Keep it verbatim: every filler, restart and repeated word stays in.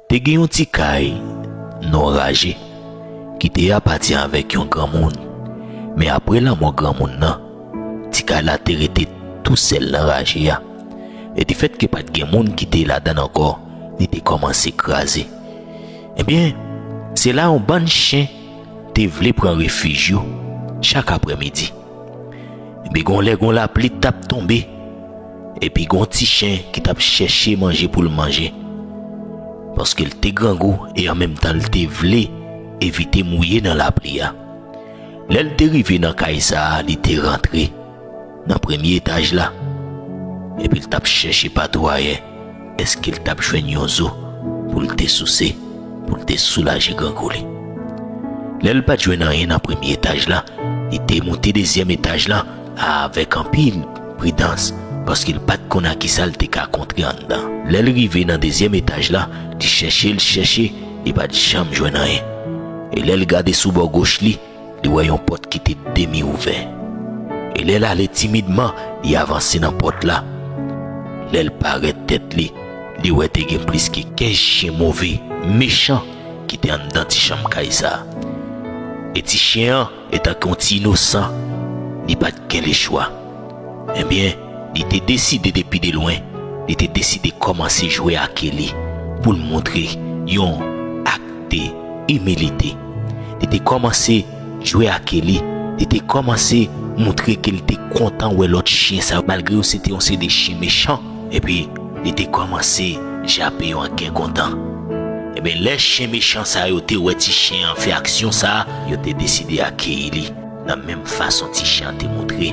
Te gen yon ti kay non raje ki te apatyen avèk yon granmoun. Men apre lanmò granmoun nan, ti kay la te rete tousèl nan raje a. E difèt ke pa t gen moun ki te ladan l ankò, li te kòmanse kraze. Ebyen, se la yon bann chen te vle pran refij yo chak aprèmidi. Epi gon lè gon lapli t ap tonbe, epi gon ti chen ki t ap chèche manje pou l manje, paske l te grangou e an menm tan l te vle evite mouye nan lapli a. Lè l te rive nan kay sa a, li te rantre nan premye etaj la, epi l t ap chèche patou ayè èske l t ap jwenn yon zo pou l te souse, pou l te soulaje grangou li. Lè l pa t jwenn anyen nan premye etaj la, li te moute dezyèm etaj la avèk anpil pridans, paske l pa t konn a kisa l te ka kontre anndan. Lè l rive nan dezyèm etaj la, li chèche, l chèche, li pa t janm jwenn anyen. E lè l gade sou bò goch li, li wè yon pòt ki te demi ouvè. E lè l ale timidman, li avanse nan pòt la. Lè l parèt tèt li, li wè te gen plis ke kenz chen move, mechan, ki te anndan ti chanm kay sa a. E ti chen an, etanke yon ti inosan, li pa t gen lechwa. Ebyen, li te deside depi de lwen, li te deside kòmanse jwe ak Eli pou l montre yon ak de imilite. Li te kòmanse jwe ak Eli, li te kòmanse montre ke li te kontan wè lòt chen sa yo, malgre yo se te yon seri de chen mechan. Epi, li te kòmanse jape yo an kè kontan. Ebyen, lè chen mechan sa yo te wè ti chen an fè aksyon sa a, yo te deside akeyi li nan menm fason ti chen an te montre.